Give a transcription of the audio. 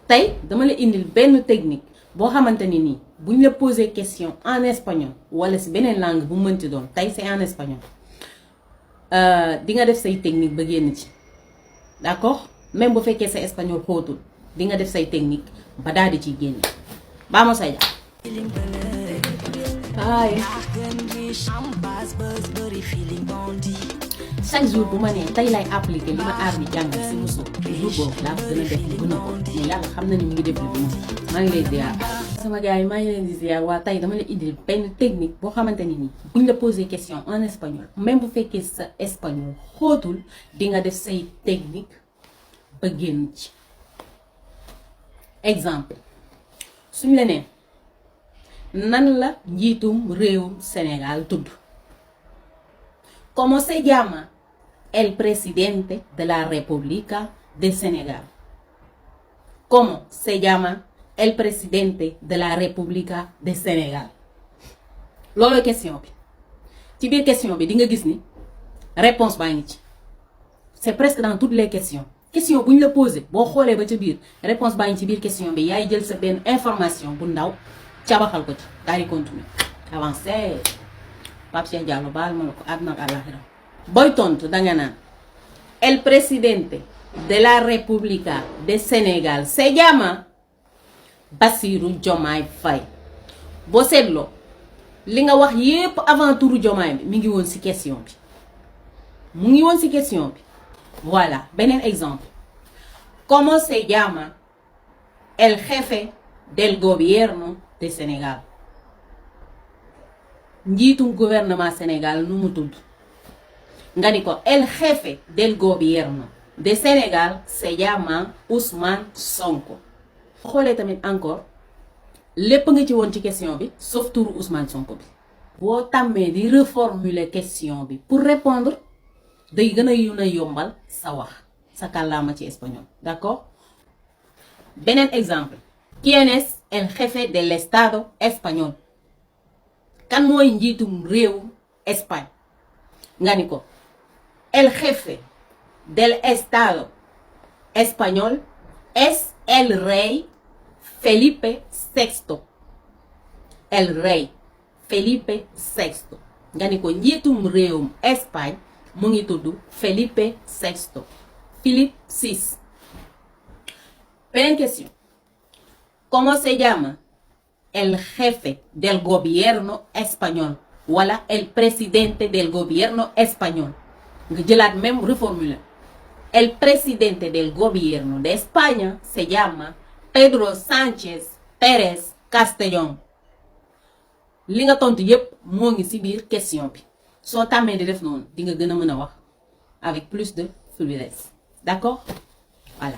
tey dama la indil benn technique boo xamante ni nii buñ la poser question en espagnol wala si beneen langue bu mënti doon tey c'est en espagnol di nga def say technique ba génn ci d'accord même bu fekkee sa espagnol xóotul di nga def say technique ba daal di ciy génn vamos allá. Ay. Chaque jour bu ma nee tey lay appliquer li ma aar bi jàngal si musu jour boobu laa ko gën a def lu gën a ko mais yàlla xam na ni mu ngi def lu maa ngi lay ziar sama gars yi maa ngi leen di ziar waa tey dama la indil benn technique boo xamante ni nii buñ la poser question en espagnol même bu fekkee sa espagnol xóotul di nga def say technique ba génn ci. Exemple suñ la nee nan la njiitum réewum Sénégal tudd. ¿Cómo se llama el presidente de la República de Sénégal? ¿Cómo se llama el presidente de la República de Sénégal? loolu question bi ci biir question bi di nga gis ni réponse baa ngi ci c'est presque dans toutes les questions question bu ñu la posé boo xoolee ba ca biir réponse baa ngi ci biir question bi yaay jël sa benn information bu ndaw cabaxal ko ci daal di continuer avancer. Pape Cheikh Diallo baal ma la ko àdduna ak àllaaxira booy tontu danga naan el presidente de la República de Sénégal se llama Bassirou Diomaye Faye. boo seetloo li nga wax yépp avant turu Diomaye bi mi ngi woon ci question bi mu ngi woon ci question bi voilà beneen exemple. ¿Cómo se llama el jefe del gobierno de Sénégal? njiitum gouvernement Sénégal nu mu tudd nga ni ko el jefe del gobierno de Sénégal se llama Ousmane Sonko. xoolee tamit encore lépp nga ci woon ci question bi sauf turu Ousmane Sonko bi. boo tàmmee di reformuler question bi pour répondre day gën a yombal sa wax sa kàllaama ci espagnol d'accord. beneen exemple. ¿Quién es el jefe del Estado español? kan mooy njiitum réew Espagne nga ni ko el jefe del Estado español es el rey Felipe VI. el rey Felipe VI nga ni ko njiitum réewum Espagne mu ngi tudd Felipe VI. Philippe VI. beneen question. ¿Cómo se llama el jefe del gobierno español wala el presidente del gobierno español? nga jëlaat même reformuler. El presidente del gobierno de España se llama Pedro Sánchez Pérez Castellón. li nga tontu yépp moo ngi ci biir question bi soo tàmmee di def noonu di nga gën a mën a wax avec plus de fluidité d'accord voilà.